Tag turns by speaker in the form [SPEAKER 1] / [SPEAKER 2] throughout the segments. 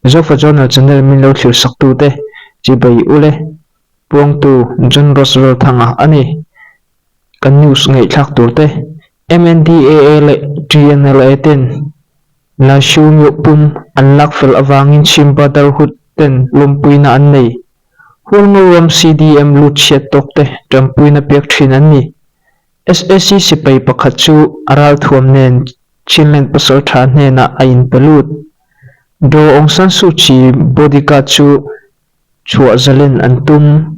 [SPEAKER 1] Zofa Journal channel min lo thlir sak tute chibai ule puangtu John Roswell Thanga a ni. Kan news ngaihthlak tur te MNDAA leh TNLA ten Lashu Myoh pum an lak fel avangin Chhim Brotherhood ten lawmpuina an nei. Hualngo ram CDM lut chhiat tawk te tanpuina pek thin an ni. SAC sipai pakhat chu a ralthuam nen Chinland pasaltha hnenah a inpe lut. Daw Aung San Suu Kyi bodyguard chu chhuah zalen an tum.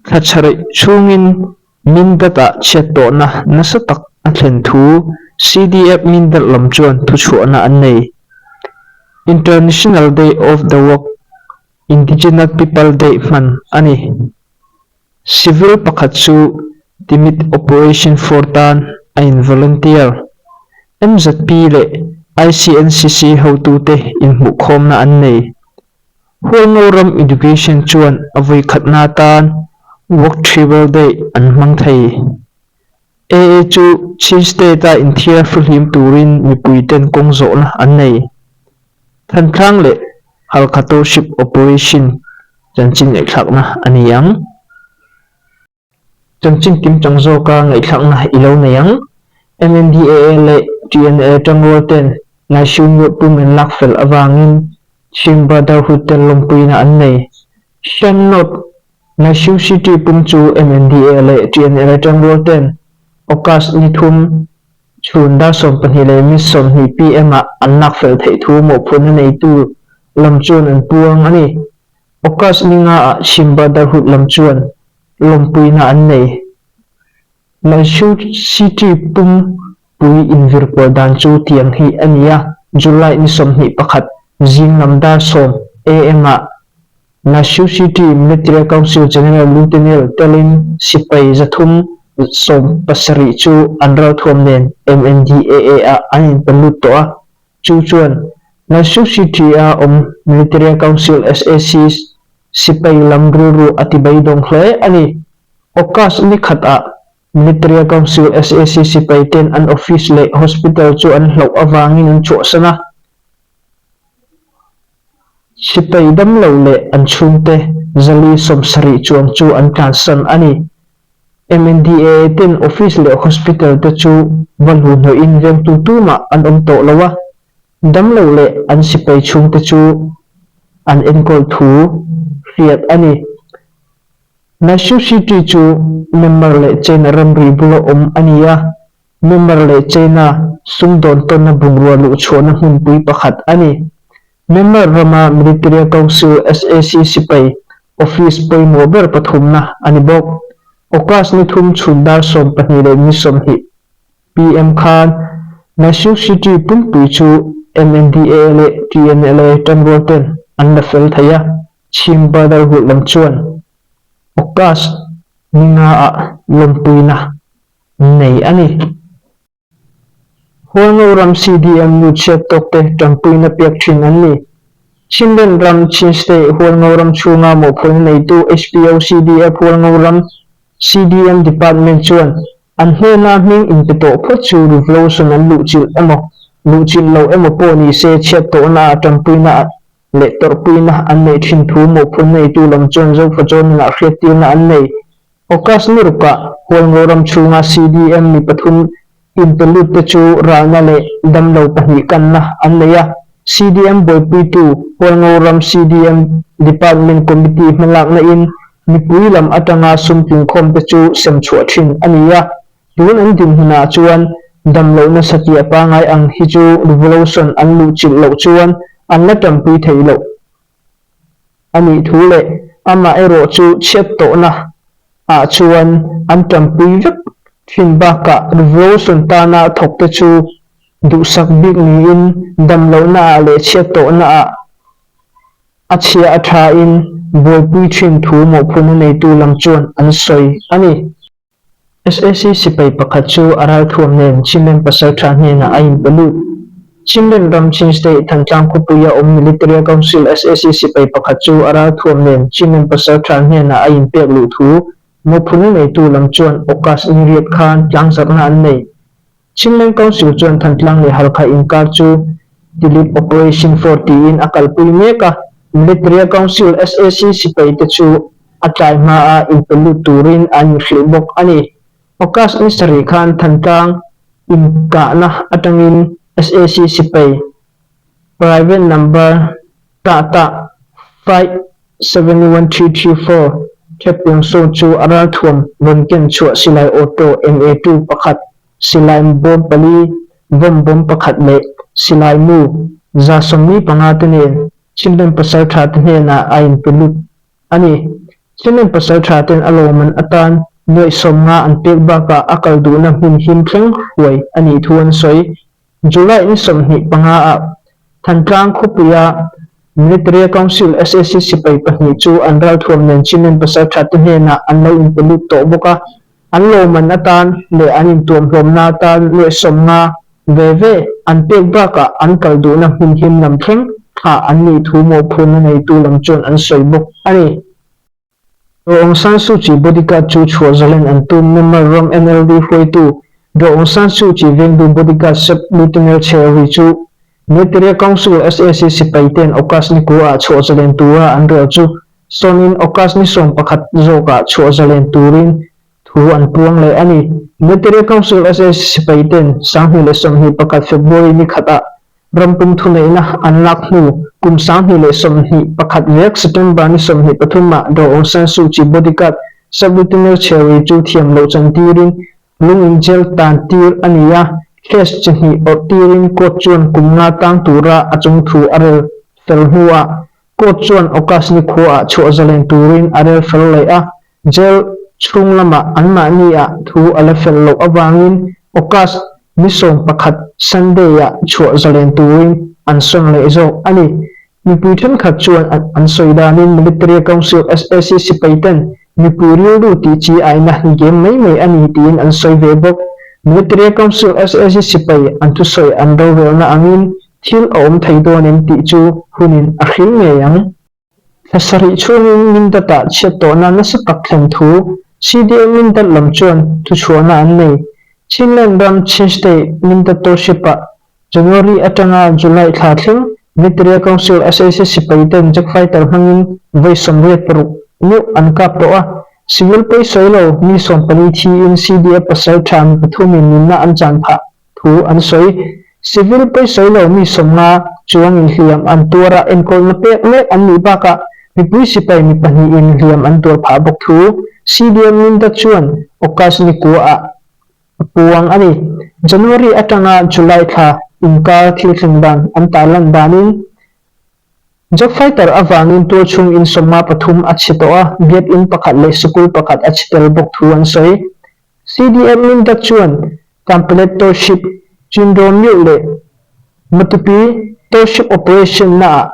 [SPEAKER 1] Thla chhareih chhungin Mindat-ah chhiat tawhna nasa tak a thlen thu CDF Mindat lam chuan thuchhuahna an nei. International Day of the Work Indigenous People Day hman a ni. Civil pakhat chu Timid Operation for tan a in volunteer. MZP leh ICNCC hotute inhmuhkhawmna an nei. Hualngo ram Education chuan a vawikhatna atan Work Tribal Day an hmang thei. AA chu Chin State-a inthiar fihlim turin mipuiten kawng zawhna an nei. Thantlang leh Halkha Township Operation chanchin ngaihthlakna a ni ang. Chanchin kimchang zawka ngaihthlakna i lo nei ang. MNDAA leh TNA tangrual ten Naishu Myo pum an lak fel avangin Chin Brotherhood ten lawmpuina an nei. Shan North Naishu City pum chu MNDAA leh TNA tangrual ten August ni thum Chhun dar 22 leh min 20 pm ah an lak fel theih thu mawhphurhna neitu lam chuan an puang a ni. August ni nga ah Chhim Brotherhood lam chuan lawmpuina an nei. Laisu City pum pui invir kual dan chu tiang hi a ni a, July ni 21 zing lam dar 10 am ah Lashio City Military Council General Lieutenant telin sipai 317 chu an ralthuam nen MNDAA ah an inpe lut tawh a, chu chuan Lashio City-a awm Military Council SAC sipai lam rilru a ti beidawng hle a ni. August ni khatah Military Council SAC sipai ten an office leh hospital chu an hlauh avangin an chhuahsan a. Sipai damlo leh an chhungte 470 chuang chu an tlansan a ni. MNDAA ten office leh hospital te chu va hluhhnawhin vengtu tumah an awm tawh lo a, damlo leh an sipai chhungte chu an enkawl thu hriat a ni. Naishu City chu Myanmar leh China ramri bula awm a ni a, Myanmar leh China sumdawn tawnna bungrua luhchhuahna hmunpui pakhat a ni. Myanmar rama Military Council SAC sipai office pawimawh ber pathumna a ni bawk. August ni thum chhun dar 12 leh ni 20 pm khan Naishu City pumpui chu MNDAA leh TNLA tanrual ten an la fel thei a, Chhim Brotherhood lam chuan August ni nga ah lawmpuina nei a ni. Hualngo ram CDM nu chhiat tawkte tanpuina pek thin an ni. Chinland ram Chin State Hualngo ram chhunga mawhphurhna neitu HPO CDF Hualngo ram CDM Department chuan an hnena hming inpe tawh phawt chu revolution an luhchilh emaw luhchilh lo emaw pawh ni se chhiat tawhna ah tanpuina leh tawrhpuina an neih thin thu mawhphurhna neitu lam chuan Zofa Journal-ah hriattirna an nei. August ni rukah Hualngo ram chhunga CDM mi pathum inpe lut te chu ralna leh damlo pahnih kanna an nei a. CDM buaipuitu Hualngo ram CDM Department Committee hmalakna in mipui lam atanga sum tlingkhawm te chu sem chhuah thin a ni a. Tun an dinhmunah chuan damlohna satliah pangai ang hi chu revolution an luhchilh loh chuan an la tanpui theih loh. A nih thu leh amah erawh chu chhiat tawhna ah chuan an tanpui vek thin bakah revolution tana thawk te chu duhsak bik niin damlohna ah leh chhiat tawhna ah a chhia a tha in buaipui thin thu mawhphurhna neitu lam chuan an sawi a ni. SAC sipai pakhat chu a ralthuam nen Chinland pasaltha hnenah a inpe lut. Chinland ram Chin State Thantlang khawpuia awm Military Council SAC sipai pakhat chu a ralthuam nen Chinland pasaltha hnenah a inpek luh thu mawhphurhna neitu lam chuan August ni riat khan tlangzarhna an nei. Chinland Council chuan Thantlang leh Halkha inkar chu Dilip Operation 4 tiin a kalpui mek a, Military Council sac sipaite chu a tlai hmaa inpe lut turin an inhrilh bawk a ni. August ni sarih khan Thantlang inkahna atangin sac sipai private number Tata 571334 Theppiang Saw chu a ralthuam rawn ken chhuah silai auto MA2 pakhat, silai bawm pali, vawm bawm pakhat leh silai mu 75 te nen Chinlem pasaltha te hnenah a inpe lut a ni. Chinlem pasaltha ten a lawmman atan nuaih 50 an pek bakah a kal duhna hmun him thleng huai a nih thu an sawi. July ni 25 ah Thantlang khawpuia Military Council sac sipai pahnih chu an ralthuam nen Chinlem pasaltha te hnenah an lo inpe lut tawh bawk a. An lawmman atan leh an intuamhlawmna atan nuaih 50 ve ve an pek bakah an kal duhna hmun him lam thleng thlah an nih thu mawhphurhna neitu lam chuan an sawi bawk a ni. Daw Aung San Suu Kyi bodyguard chu chhuah zalen an tum Myanmar ram NLD hruaitu Daw Aung San Suu Kyi vengtu bodyguard Sub Lieutenant Che Ri chu Military Council sac sipai ten August ni kua ah chhuah zalen tura an rel chu sawnin August ni 11 zawkah chhuah zalen turin thu an puang leh a ni. Military Council sac sipai ten 2021 February ni khatah rampum thuneihna an lak hnu kum 2021 vek September ni 23 ah Daw Aung San Suu Kyi bodyguard Sub Lieutenant Cherry chu thiam loh chan tirin lung in jail tan tir a ni a, case chi hnih awrh tirin court chuan kum nga tang tura a chung thu a rel fel hnuah court chuan August ni khuaah chhuah zalen turin a rel fel leh a, Jail chhung lamah anmahni ah thu a la fel loh avangin August ni 11 Sunday ah chhuah zalen turin an sawn leh zawk a ni. Mipui thenkhat chuan an sawi danin Military Council sac sipai ten mipui rilru tih chi aina game mai mai a ni tiin an sawi ve bawk. Military Council sac sipai an thusawi an rorelna angin thil a awm thei dawn em tih chu hunin a hril ngei ang. Thla sarih chhungin Mindat-ah chhiat tawhna nasa tak thlen thu CDM Mindat lam chuan thuchhuahna an nei. Chinland ram Chin State Mindat Township-ah January atanga July thla thleng Military Council sac sipai ten jet fighter hmangin vawi 86 meuh an kap tawh a, civil pawisawi lo mi 14 thiin CDF pasal tha mi pathumin nunna an chan phah. Thu an sawi. Civil pawisawi lo mi 50 chuangin hliam an tuar a, enkawlna pek mek an nih bakah mipui sipai mi pahnihin hliam an tuar phah bawk thu CDM Mindat chuan August ni kuaah a puang a ni. January atanga July thla inkar thil thleng dan an tarlan danin Jet fighter avangin tual chhung in 53 a chhe tawh a, biak in pakhat leh sikul pakhat a chhe tel bawk thu an sawi. CDM Mindat chuan Kanpetlet Township, Chinraw Myo leh Matupi Township Operation naah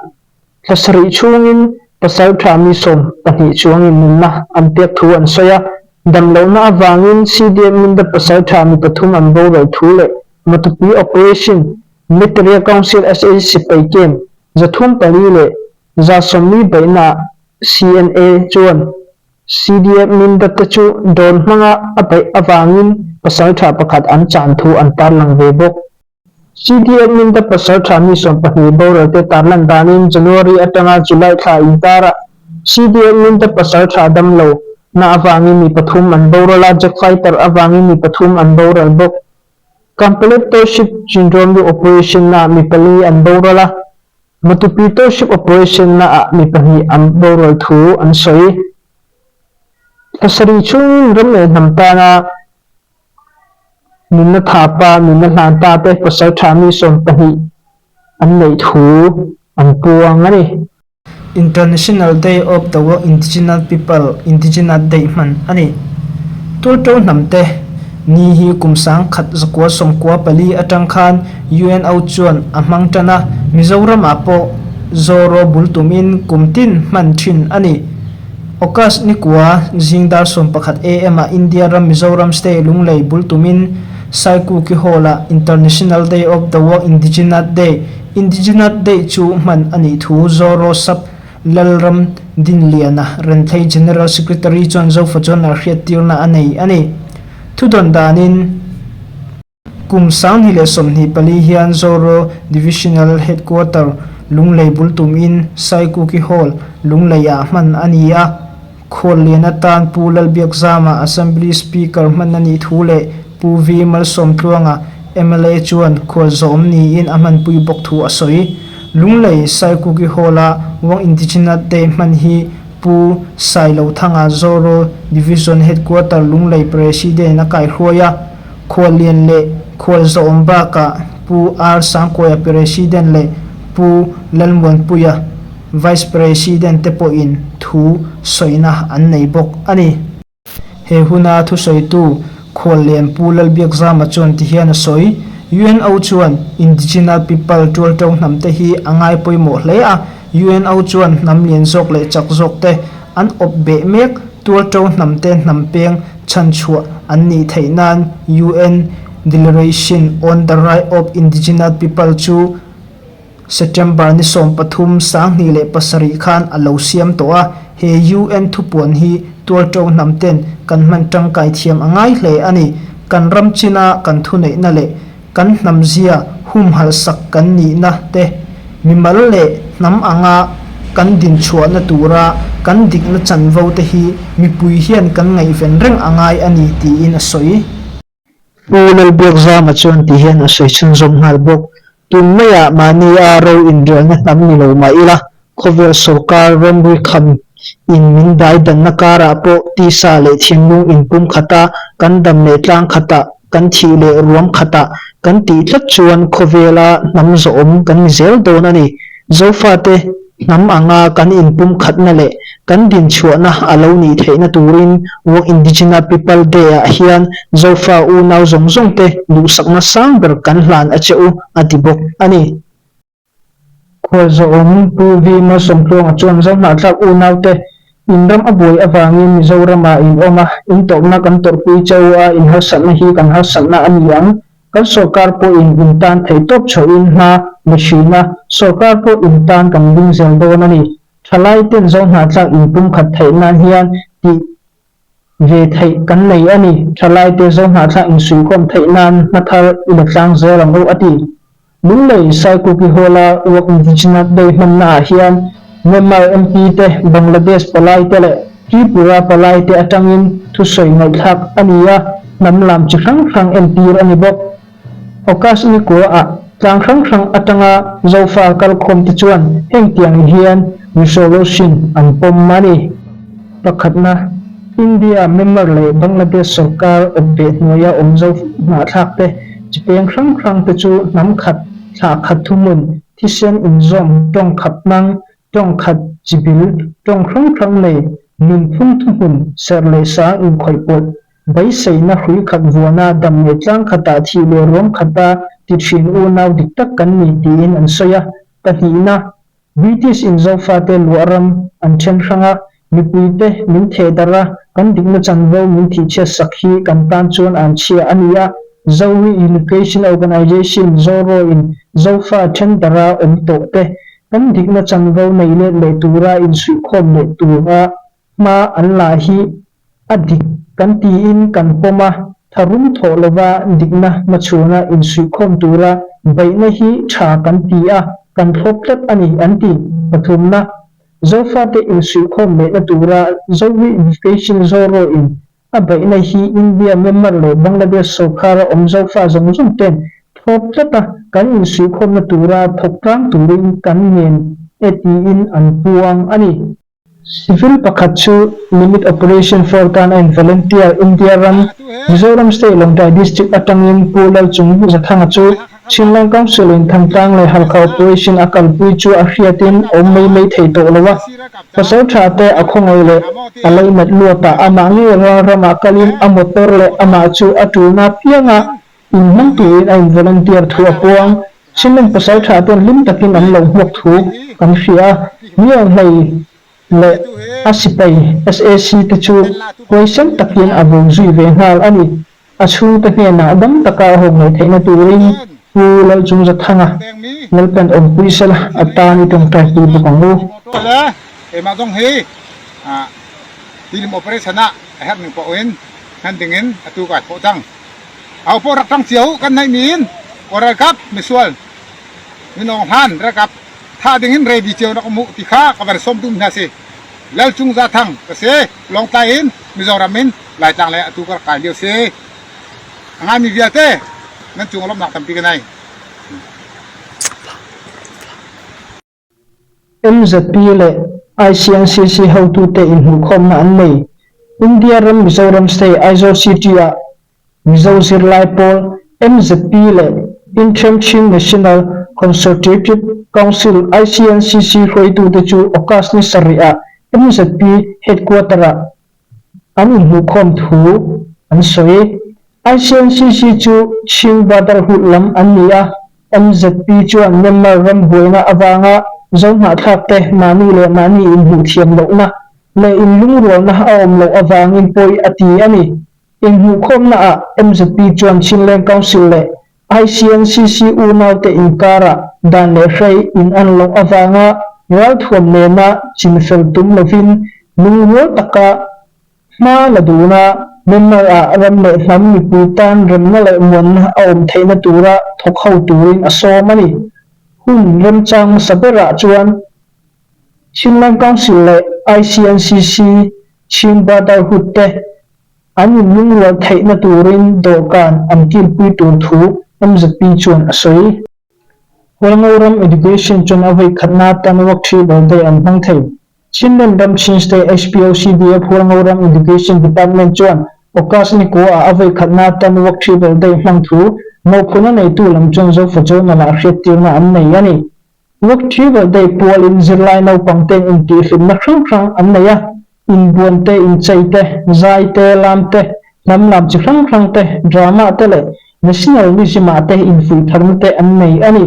[SPEAKER 1] thla sarih chhungin pasal tha mi 12 chuangin nunna an pek thu an sawi a. Damlohna avangin CDM Mindat pasal tha mi pathum an boral thu leh Matupi Operation Military Council sac sipai camp 304 leh 140 beihnaah CNA chuan CDF Mindat te chu drone hmanga a beih avangin pasaltha pakhat an chan thu an tarlang ve bawk. CDF Mindat pasaltha mi 12 boral te tarlan danin January atanga July thla inkarah CDF Mindat pasaltha damlo na avangin mi pathum an boral a, jet fighter avangin mi pathum an boral bawk. Kanpetlet Township Chinrawnlu operation naah mi pali an boral a, Matupi Township operation naah mi pahnih an boral thu an sawi. Thla sarih chhungin ram leh hnam tana nunna thapa, nunna hlan ta te pasal tha mi 12 an neih thu an puang a ni.
[SPEAKER 2] International Day of the World Indigenous People, Indigenous Day hman a ni. Tulto hnam te ni hi kum 1994 atang khan UNO chuan a hmang tan a, Mizoram ah pawh Zoro bul tumin kum tin hman thin a ni. August ni kua zing dar 11 am ah India ram Mizoram State Lunglei bul tumin Saikuki Hall ah International Day of the World Indigenous Day, Indigenous Day chu hman a nih thu Zoro Sap Lalram Dinliana Renthei General Secretary chuan Zofa chuan a hriattirna a nei a ni. Thudawn danin. Kum 2024 hian Zoro Divisional Headquarter, Lunglei bul tumin Saikuki Hall, Lungleiah hman a ni a. Khuallian atan Pu Lalbiakzama Assembly Speaker hman a nih thu leh Pu V Malsawmtluanga mla chuan khualzawm niin a hmanpui bawk thu a sawi. Lunglei Saikuki Hall-a World Indigenous Day hman hi Pu Sailothanga Zoro Division Headquarter Lunglei President a kaihruai a, Khuallian leh khualzawm bakah Pu R Sangkuaia President leh Pu Lalmuanpuia Vice President te pawhin thu sawina an nei bawk a ni. He huna thusawitu Khuallian Pu Lalbiakzama chuan ti hian a sawi, UNO chuan Indigenous People tualto hnam te hi a ngai pawimawh hle a, UNO chuan hnam lian zawk leh chak zawk te an awp beh mek, tualto hnam te hnam peng chhanchhuah an nih theih nan UN Deleration on the Right of Indigenous People chu September ni 13 2007 khan a lo siam tawh a, he UN thupuan hi tualto hnam ten kan hman tangkai thiam a ngai hle a ni. Kan ram china kan thuneihna leh kan hnam zia humhalh sak kan nihna te, mimal leh hnam anga kan dinchhuahna tura kan dikna chanvo te hi mipui hian kan ngaihven reng a ngai a ni tiin a sawi.
[SPEAKER 1] Pu Lalbiakzama chuan ti hian a sawi chhunzawm nghal bawk. Tun maiah mahni a ro inrialna hnam ni lo mah ila, khawvel sawrkar ramri kham in min dai danna karah pawh tisa leh thinlung inpum khata kan dam leh tlang khatah kan thih leh ruam khatah kan tih tlat chuan khawvela hnam zawhawm kan ni zel dawn a ni. Zofate hnam anga kan inpumkhatna leh kan dinchhuahna a lo nih theihna turin World Indigenous People Day-ah hian Zofa unau zawng zawngte duhsakna sang ber kan hlan a che u, a ti bawk a ni. Khualzawhawm Pu V Malsawmtluanga chuan Zohnahthlak unaute in ram a buai avangin Mizoramah in awm a, in tawrhna kan tawrhpui che u a, in harsatna hi kan harsatna a ni ang. Kan sawrkar pawhin in tan theih tawp chhohin hma la hrin a, sawrkar pawh in tan kan ding zel dawn a ni. Thalai ten Zohnahthlak in pumkhat theih nan hian tih ve theih kan nei a ni. Thalai te Zohnahthlak insuihkhawm theih nan hma thar i la tlang zel ang u, a ti. Lunglei Saikuki Hall-a Work Indigenous Day hmanna ah hian Myanmar MP te, Bangladesh palai te leh Tripura palai te atangin thusawi ngaihthlak a ni a, hnam lam chi hrang hrang entir a ni bawk. August ni kua-ah tlang hrang hrang atanga Zofa kalkhawm te chuan hengtiang hian resolution an pawm a ni. Pakhatna, India, Myanmar leh Bangladesh sorkar awpbeh hnuaia awm zo hnahthlak te chi peng hrang hrang te chu hnam khat, thlah khat thuhmun, thisen inzawm, tawng khat hmang, Tawng khat chi bil, tawng hrang hrang nei, nunphung thuhmun, serh leh sang inkhawih pawlh, beiseina hrui khat vuana dam leh tlang khatah thih leh ruam khata ti thin unau dik tak kan ni tiin an sawi a. Pahnihna, British in Zofate luah ram an then hrang a, mipuite min theh darh a, kan dikna chanvo min thihchhiat sak hi kan tan chuan an chhia a ni a. Zomi Unification Organisation, Zoro in Zofa then darha awm tawh te Kan dikna chanvo nei let leh tura insuihkhawm leh tura hma an la hi a dik kan tiin kan pawm a, tharum thawh lova dikna hmachhuna insuihkhawm tura beihna hi tha kan ti a, kan thlawp tlat a ni, an ti. Pathumna, Zofate insuihkhawm lehna tura Zovi Unification Zoro-in A beihna hi India, Myanmar leh Bangladesh sorkara awm zofa zawng zawng ten thlawp tlata kan insuihkhawmna tura thawk tlang turin kan ngen e tiin an puang a ni. Civil pakhat chu Limit Operation for tan a in volunteer India ram, Mizoram State Lawngtlai District atangin Pu Lalchung Zathanga chu Chinland Council in Thantlang leh Halkha Operation a kalpui chu a hriatin awm mai mai thei tawh lo a. Pasal tha te a khawngaih leh a leinat luatah amah ngei ral ramah kalin a motor leh amah chu a tulna pianga inhmang turin a in volunteer thu a puang. Chinland pasal tha ten hlim takin an lo hmuak thu kan hria a, Mianghlei leh a sipai SAC te chu huaisen takin a vo zui ve nghal a ni. A chhungte hnenah dam taka a hawk ngaih theihna turin Pu Lalchungzathanga Lalpan awmpui sela a tan i tawngtai pui bawk ang u.
[SPEAKER 3] Keimah zong hi tilim operation ah a herh ning paoh in hman ding in atu kai thawh cang. Aho poh rak ṭang cio u, kan naihmi in Kawl ralkap misual minawng hlan ralkap thah ding in ready cio rak um u ti kha ka van sawm duhmi hna si. Lal Cung Za Thang ka si. Lawngtlai in Mizoram in Laitlang lei ah atu ka rak kai lio si. A ngaimi vialte nan cung ah lawmhnak tampi ka nei.
[SPEAKER 1] MZP leh ICNCC hotute inhmuhkhawmna an nei. India ram Mizoram State Aizawl City-ah Mizo zirlai pawl MZP leh Inthem Chin National Consultative Council, ICNCC, hruaitute chu August ni sarih-ah MZP headquarter-ah an inhmuhkhawm thu an sawi. ICNCC chu Chin Brotherhood lam an ni a, MZP chuan Myanmar ram buaina avanga Zohnahthlak te mahni leh mahni inhmuh thiam lohna leh inlungrualna a awm loh avangin pawi a ti a ni. Inhmuhkhawmna ah MZP chuan Chinleng Council leh ICNCC unaute inkarah dan leh hrei in an loh avanga ralthuam nena chinfel tum lovin lungrual taka hma la duna Myanmar ah ram leh hnam mipui tan remna leh muanna a awm theihna tura thawk ho turin a sawm a ni. Hun remchang hmasa berah chuan Chinland Council leh ICNCC Chin Brotherhood te An inlungrual theihna turin dawhkan an kilpui tur thu MZP chuan a sawi. Hualngo ram Education chuan a vawi khatna atan work tribal day an hmang thei. Chinland ram Chin State HPOCDF Hualngo ram Education Department chuan August ni kua-ah a vawi khatna atan work tribal day hmang thu mawhphurhna neitu lam chuan Zofa Journal-ah hriattirna an nei a ni. Work Tribal Day pualin zirlai naupang ten intihhlimna hrang hrang an nei a, inbuan te, inchei te, zai te, lam te, hnam lam chi hrang hrang te, drama te leh nationalism ah te infuih tharna te an nei a ni.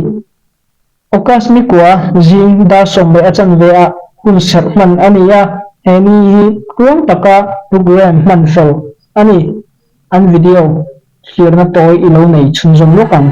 [SPEAKER 1] August ni kua zing dar 11 a chanve ah hun serh hman a ni a, he ni hi tluang taka programme hman fel a ni. An video thlirna tawi i lo nei chhunzawm lawk ang.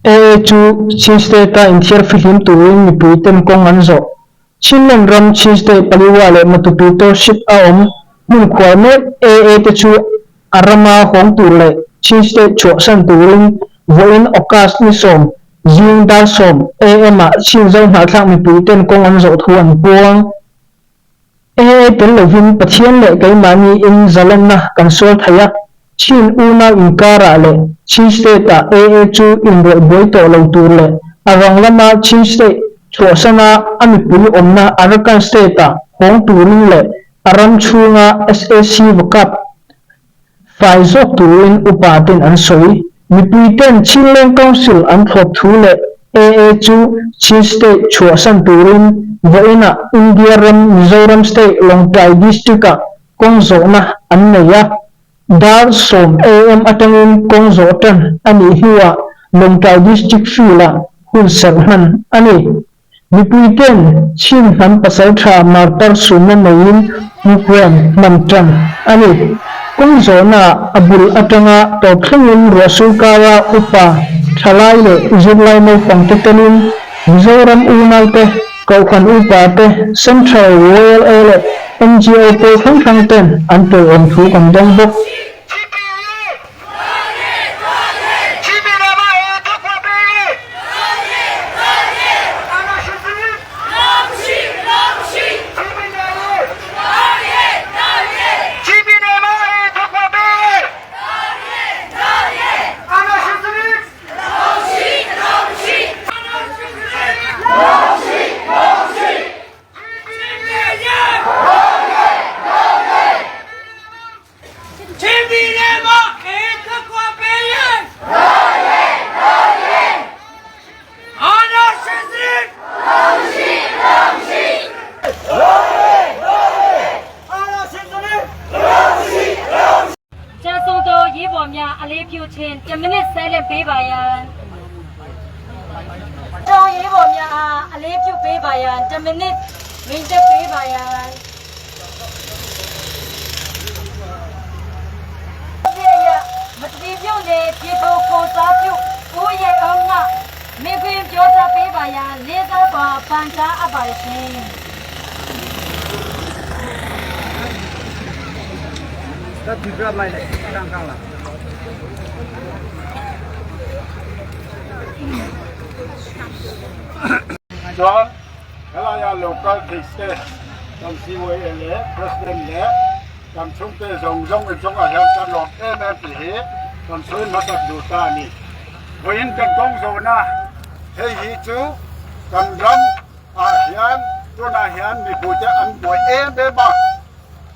[SPEAKER 1] AA chu Chin State-a inthiar fihlim turin mipui ten kawng an zawh. Chinland ram Chin State Paliwa leh Matupi Township a awm hmun khuar mek AA te chu a rama hawng tur leh Chin State chhuahsan turin vawiin August ni sawm zing dar sawm am ah Chin Zo hnahthlak mipui ten kawng an zawh thu an puang. AA tel lovin Pathian leh keimahni in zalenna kan sual thei a, Chin unau inkarah leh Chin State-ah AA chu inrawlh buai tawh lo tur leh a rang lama Chin State chhuahsana a mipui awmna Arakan State-ah hawng turin leh a ram chhunga sac va kap fai zawk turin upa ten an sawi. Mipui ten Chinleng Council an thlawp thu leh AA chu Chin State chhuahsan turin vawiinah India ram Mizoram State Lawngtlai District-ah kawng zawhna an nei a. Dar sawm am atangin kawng zawh tan a nih hnuah Lawngtlai District Field-ah hun serh hman a ni. Mipui ten Chin hnam pasaltha martar sunna neiin program hman tan a ni. Kawng zawhnaah a bul atanga tawp thlengin ruahsur kara upa, thalai leh zirlai naupangte telin Mizoram unaute, Kohhran upa te, Central YLA leh NGO pawl hrang hrang ten an tawiawm thu kan dawng bawk.
[SPEAKER 4] ကျဆုံးသောရေးပေါ်များအလေးပြုခြင်း10မိနစ် silent ပေးပါရန်တောင်းရေးပေါ်များအားအလေးပြုပေးပါရန်10မိနစ်မင်းတက်ပေးပါရန်ပြည့်ရမတတိပြုတ်နေပြေဖို့ကိုစားပြုဦးရဲ့အောင်ကမိခွင်ပြောချပေးပါရန်လေးစားပါပန်ချအပ်ပါရှင်
[SPEAKER 3] Chuan helaia local thei te kan CYA leh President leh kan chhungte zawng zawng inchungah hian kan lawm em em tih hi kan sawi hmasak duh ta a ni. Vawiin kan kawng zawhna hei hi chu kan ram ah hian tunah hian mipuite an buai em em a,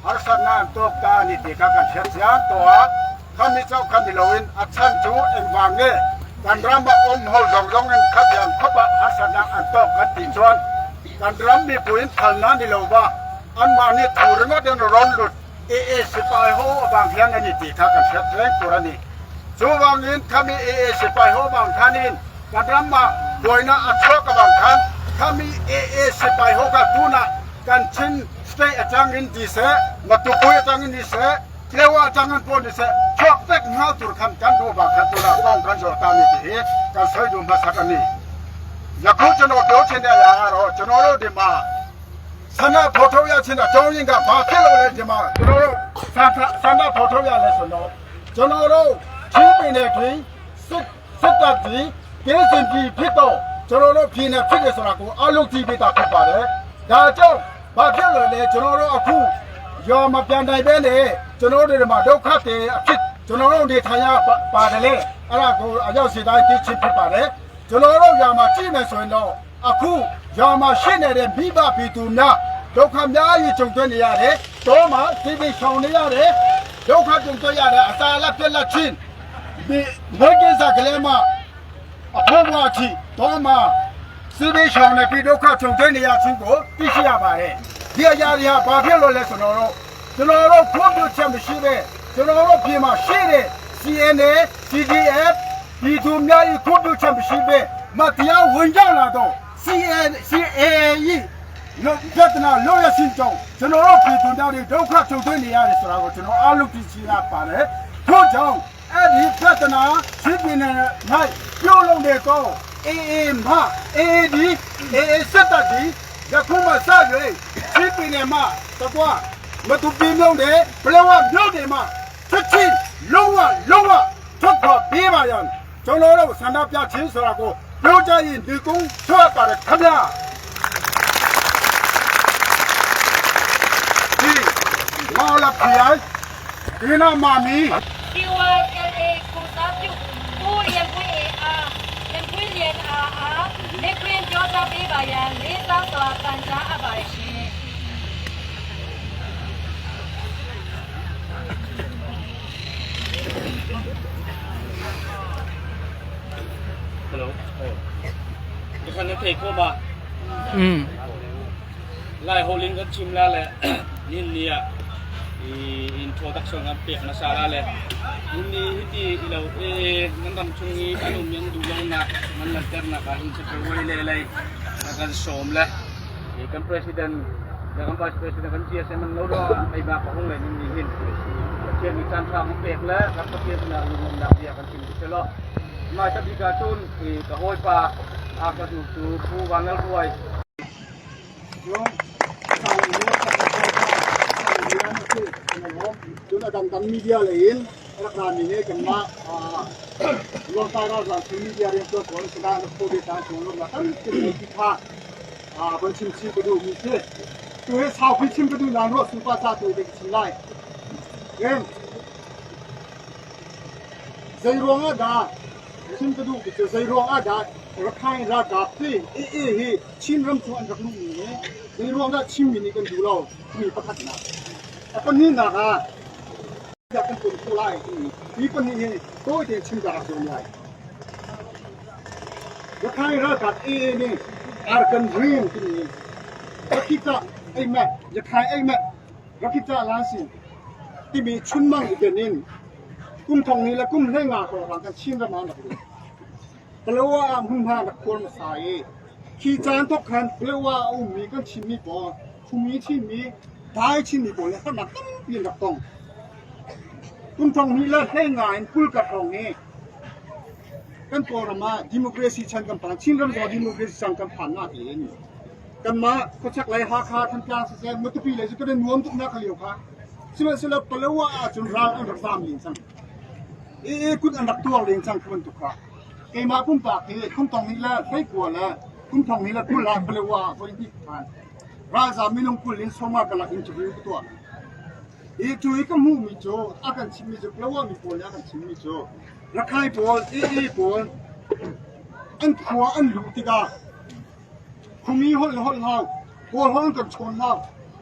[SPEAKER 3] harsatna an tawk ta a ni tih kha kan hriat chiang tawh a, khami chauh kha ni loin a chhan chu engvang nge kan rama awm ho zawng zawngin khatiang khawpa harsatna an tawk kan tih chuan kan ram mipuiin phalna ni lo va anmahni thu ringawt in rawn lut AA sipai ho avang hian a ni tih kha kan hriat reng tur a ni. Chuvangin khami AA sipai ho avang khanin kan ramah buaina a chhuak avang khan khami AA sipai ho kha tunah kan Chin state atangin ni se, Matupui atangin ni se. Tlewa atang an pawh nise chhuak vek nghal tur khan kan duh vang khan tunah kawng kan zawh ta ni tih hi kan sawi duh hmasak a ni. Yakhu chano kio chin e ya ro chano ro di ma sana pho tho ya chin a chong yin ga ba khe lo le di ma chano ro sana pho tho ya le so no chano ro chin pi ne khi sit စစ်တပ်ဒီကင်းစင်ပြီးဖြစ်တော့ကျွန်တော်တို့ပြည်နယ်ဖြစ်တယ်ဆိုတာကိုအလုံးကြည့်ပြီးတာဖြစ်ပါတယ်။ဒါကြောင့်ဘာဖြစ်လို့လဲကျွန်တော်တို့အခုရွာမပြန်နိုင်ပဲနဲ့ကျွန်တော်တို့တွေမှာဒုက္ခတွေအဖြစ်ကျွန်တော်တို့နေထိုင်ရပါတယ်လေအဲ့ဒါကိုအရောက်စီတိုင်းသိချင်းဖြစ်ပါတယ်။ကျွန်တော်တို့ရွာမှာကြည့်မယ်ဆိုရင်တော့အခုရွာမှာရှိနေတဲ့မိဘပြည်သူများဒုက္ခများကြီးကြုံတွေ့နေရတယ်။တောမှာသိသိဆောင်နေရတယ်။ဒုက္ခကြုံတွေ့ရတယ်အစာလက်ပြက်လက်ချင်း ဒီဘုကိစ္စကလေးမအဖို့ဘွားချီတော့မှစီးပြီးရှောင်းနေပြီးဒုက္ခကြုံတွေ့နေရခြင်းကိုသိရှိရပါတယ်ဒီအရာတွေဟာဘာဖြစ်လို့လဲဆိုတော့ကျွန်တော်တို့ခွင့်ပြုချက်မရှိတဲ့ကျွန်တော်တို့ပြည်မှာရှိတဲ့ CNA CDF ဒီသူများ၏ခွင့်ပြုချက်မရှိပဲမတရားဝင်ကြလာတော့ CN CAA လို့ပြဿနာလို့ရစင်ကြောင့်ကျွန်တော်တို့ပြည်သူများတွေဒုက္ခကြုံတွေ့နေရတယ်ဆိုတာကိုကျွန်တော်အားလုံးသိရှိရပါတယ်ထို့ကြောင့် အဲ့ဒီပြဿနာချင်းပြည်နယ်၌ပြုတ်လုံးတဲ့ကောအေးအေးမအေးဒီအေးအေးစက်တဒီယခုမှစ၍ချင်းပြည်နယ်မှာတကွမတူပြင်းမြုံတယ်ဘလဝမြုပ်တယ်မှာချက်ချင်းလုံးဝလုံးဝထွက်ခွာပေးပါရန်ကျွန်တော်တို့ဆန္ဒပြချင်းဆိုတာကိုပြောကြရင်ဒီကုန်းထွက်ပါတယ်ခင်ဗျာဒီမော်လာဖျားဒီနာမာမီ
[SPEAKER 4] CYLA ကိုစားပြုဦးလျံပွေအားလျံပွေလျံအားအားလက်ခွင့်ပြောကြားပေးပါရန်လေးစားစွာပန်ကြားအပ်ပါတယ်ရှင်
[SPEAKER 5] Hello. ဒီခနဲ့ထေကိုပါ
[SPEAKER 2] อืม
[SPEAKER 5] lai holding kan chim la le nin nia i introduction kan pek na sala le nin ni hiti ilo e nan ram chung i anu myang du lo na man lan ter na ka hin che pe le lai kan som le i kan president da kan vice president kan GSM man lo do ai ba ka hong le nin ni hin chian ni chan thang pek le kan pathian na lu na bia kan chim ti lo ma sa bi ka chun i ka hoi pa a ka du tu pu wangal huai
[SPEAKER 3] ကျောင်းဆောင်ရจุนอดังกันมีเดียเลยอินรักนามีเฮกันมาลองตาเราหลังมีเดียเรียนตัวคนสดานโควิดตาชงลงมาตั้งเป็นที่ท่าบนชิมชีไปดูมีเช่ตัวให้ชาวพิชิมไปดูนานรถสุภาษาตัวเด็กชิมไล่เอ็นใจรวงอะดาชิมไปดูใจรวงอะดาระคายระดับที่เอเอเฮชิมรำชวนรักลูกนี้ใจรวงอะชิมมินี่กันดูเรามีประคัตนะ ปนี้นะฮะอยากเป็นคนผู้ไล่ที่ปนี้ตัวเดียวชิมดาส่วนใหญ่ระคายระดับเอนี่อาร์กันรีมที่นี่รักขิตาไอ้แม่ยะคายไอ้แม่รักขิตาล้านสิที่มีชุนมั่งอีกเนินกุ้มทองนี้และกุ้มเล่งาของเรากันชิมระมาหนักเลยเปล่าว่าหุ่นหาหนักคนมาใส่ขี้จานตกขันเปล่าว่าอุ้มมีกันชิมมีปอชุมีชิมี ได้ชิมีปอเลยขนาดต้องเปลี่ยนกับตองกุ้มทองนี้และเล่งานคุยกับทองนี้กันตัวเรามาดิโมคราซีชันกันผ่านชิมรำตัวดิโมคราซีชันกันผ่านหน้าเองกันมาก็ชักไหลหาคาทันกลางเสียมุตุปีเลยจะก็ได้นวมทุกนักเลียวค่ะสิมันสิละเปล่าว่าจนรันอันรักษาเลียงสังเอเอคุณอันรักตัวเลียงสังคือมันตุกค่ะเกมาพุ่มปากเฮคุ้มทองนี้ละให้กลัวละคุ้มทองนี้ละคุณลาเปล่าว่าคนที่ผ่าน ราซามิลงคุลินสมากละอินทวิวตัวเอจุยก็มูมิโจอากันชิมิโจเปล่าว่ามีโปลอากันชิมิโจระคายโปลเอเอโปลอันขัวอันลุติกาคุมีฮอลฮอลเฮาโปลฮอลกับชนเฮา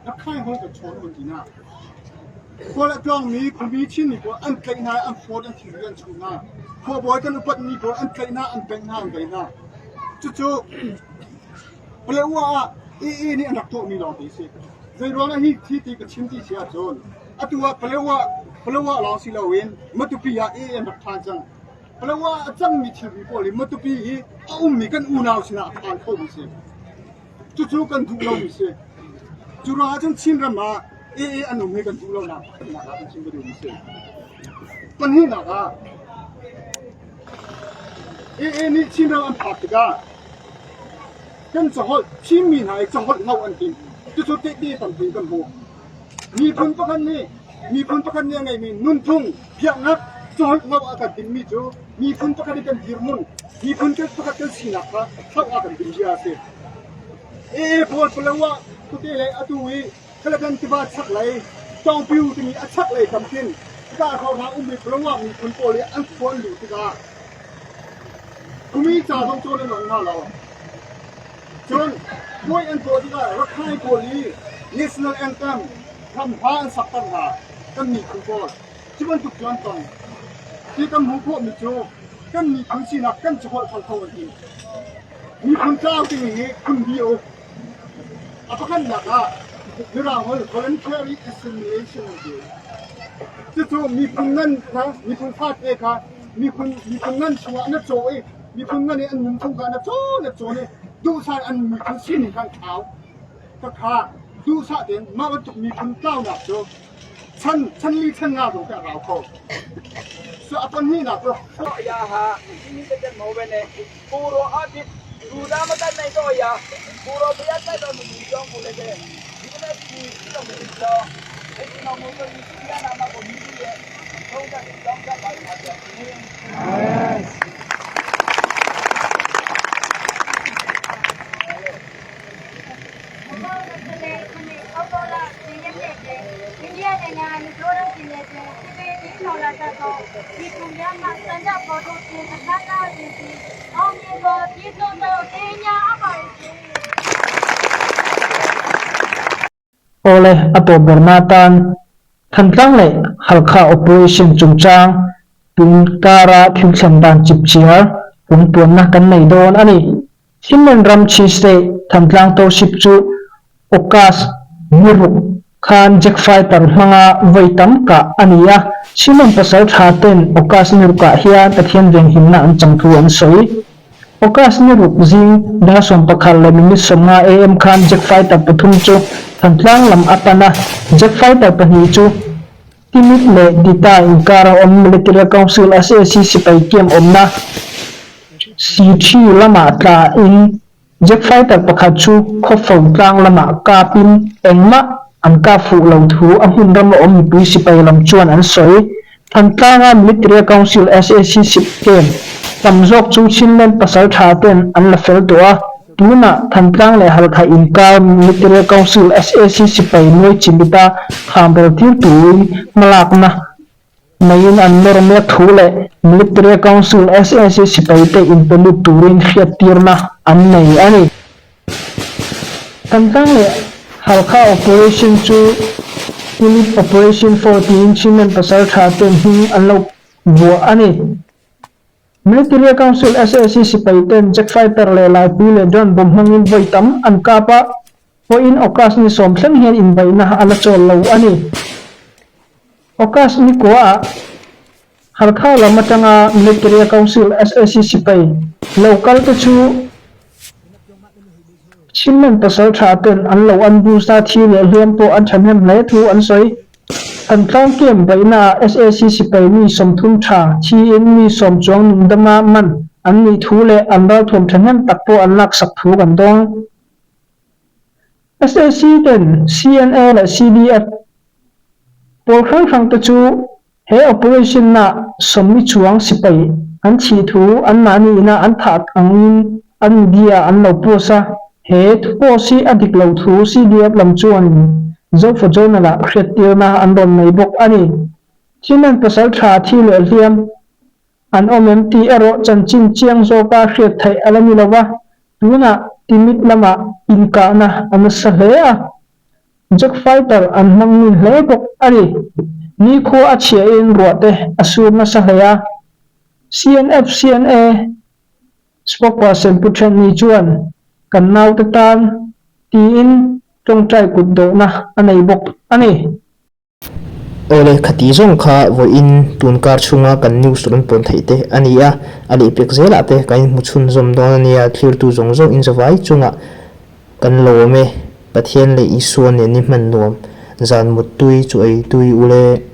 [SPEAKER 3] ระคายฮอลกับชนมันดีนะคนละจ้องมีคุมีชิ้นนี่โปอันไกลนาอันโฟดอันถืออันชูนาพอบอยกันอุปนีโปอันไกลนาอันเป็นนาอันไกลนาจู่ๆเปล่าว่า เอเอนี่อันดับตัวมีลองตีสิใจร้อนฮีที่ตีกับชิมที่เสียจนอตัวเปล่าว่าเปล่าว่าลองสิลาเวนมัตุปียาเออันดับทางจังเปล่าว่าจังมีทีวีโปลิมัตุปีฮีอุ้มมีกันอูนาวสินะทานเข้ามีสิจู่ๆกันดูเรามีสิจุราจนชินรมา I an um hi kan duh lonak pakhatnak ah kan chim ka duhmi si. Pahnihnak ah AA nih Chinram an phak tikah kan caholh Chinmi hna i caholh hloh an timh. Cucu tehte tampi kan hmuh. Miphun pakhat nih miphun pakhat nih a ngeihmi nunphung, biaknak, caholh hloh a kan timhmi cu miphun pakhat i kan dirhmun, miphun pakhat kan sinak kha hloh a kan timh bia a si. AA pawl Palawa khuate le atu i Kaladan tiva chaklei Taungpyu timi a chaklei kam khin hika hrawng ummi Palawa miphun pawl i an khua an luh tikah Khumi ca zong cawn an ong hna lo. Cun puai an tuah tikah Rakhine pawl i national anthem ram hla an sakter hna kan miphun pawl. Cu bantuk cu an tong. Hi kan hmuh khawhmi cu kan miphun sinak kan caholh kho kho an ti. Miphun tlau timi hi phunbi a um. A pakhatnak ah Mirang holh voluntary assimilation an ti. Cucu miphun ngan kha miphun fate kha miphun miphun ngan chungah na caw i miphun ngan i an nunphung kha na caw na cawn i duhsah an miphun sining kha an thlau. Khakha duhsah tein mah bantuk miphun tlaunak cu chan chan li chan nga zong khi a rau kho. So a pahnihnak cu
[SPEAKER 6] အရာဟာမိမိတက်မဟုတ်ပဲနဲ့ကိုရောအဖြစ်လူသားမတတ်နိုင်တော့အရာကိုရောဘုရားတတ်တော်မူကြောင်းကိုလည်းပဲဒီနေ့ဒီတော်မူတော့အဲ့ဒီတော်မူကိုဒီပြနာမှာကိုမိမိရဲ့သုံးတဲ့ကြောင်းကြပါလိမ့်မယ်
[SPEAKER 4] 2024ခုနှစ်အောက်တိုဘာလ10ရက်နေ့တွင်အိန္ဒိယနိုင်ငံမီဇိုရမ်ပြည်နယ်တွင်စစ်ဘေးတိမ်းရှောင်လာကြသောပြည်သူများမှဆန္ဒဖော်ထုတ်ခြင်းအခမ်းအနားတွင်အောင်မြင်စွာပြီးဆုံးသောကြေညာအပ်ပါသည်။
[SPEAKER 1] Awle, a tawp berna atan Thantlang leh Halkha Operation chungchang tun kara thil thlen dan chipchiar pumpuanna kan nei dawn a ni. Chinland ram Chin State Thantlang Township chu August ni ruk khan Jack Fighter hmanga vawi tam kah a ni a, Chinland pasal tha ten August ni rukah hian Pathian venghimna an chang thu an sawi. August ni ruk zing dar 11 leh minute 50 am khan Jack Fighter pathum chu Thantlang lam a pan a, Jack Fighter pahnih chu Timit leh Dita inkar a awm Military Council SAC sipai kiam awmna Sithi lamah tla in jet fighter pakhat chu khawfo tlang lamah kap in engmah an kap fuh lo thu a hmun ram a awm mipui sipai lam chuan an sawi. Thantlanga Military Council SAC sip camp tam zawk chu Chinland pasal tha ten an la fel tawh a, tunah Thantlang leh Halkha inkar Military Council SAC sipai nuai chimita khamrel tir turin hmalakna Meiin an nawr mek thu leh Military Council SAC sipaite inpe lut turin hriattirna an nei a ni. Thantlang leh Halkha Operation chu Tulip Operation 4 tiin Chinland pasal tha ten hming an lo vuah a ni. Military Council SAC sipaiten jet fighter leh laipui leh drone bomb hmangin vawi tam an kap a, pawhin August ni sawm thleng hian inbeihna a la chawl lo a ni. August ni kuaah Halkha lam atanga Military Council SAC sipai lo kal te chu Chinland pasal tha ten an lo ambush a, thi leh hliam pawh an thahnem hle thu an sawi. Thantlang camp beihnaah SAC sipai mi 30 tha thiin mi 10 chuang nungdama man an nih thu leh an ralthuam thahnem tak pawh an laksak thu kan dawng. SAC ten CNA leh CDF Pawl hrang hrang te chu he operation ah sawmli chuang sipai an thih thu anmahni ina an thah angin an media an lo post a, he thu post hi a dik lo thu CDF lam chuan Zofa Journal ah hriattirna an rawn nei bawk a ni. Chinland pasaltha thi leh hliam An awm em tih erawh chanchin chiang zawka hriat theih a la ni lo va, tunah Timit lamah inkahna a nasa hle a, jet fighter an hmang ngun hle bawk a ni. Nikhua a chhiahin ruah te a sur nasa hle a, CNF-CNA spokesperson Pu Thenni chuan kan naute tan tiin tawngtai kut dawhna a nei bawk a ni.
[SPEAKER 2] Awle, khati zawng kha vawiin tun kar chhunga kan news rawn pawn theih te a ni a, a lehpek zelah te kan inhmu chhunzawm dawn a nia, thlirtu zawng zawng inzawai chungah kan lawm e, Pathian leh Isua nen ni hman nuam. Zan mut tui chu ei tui ule.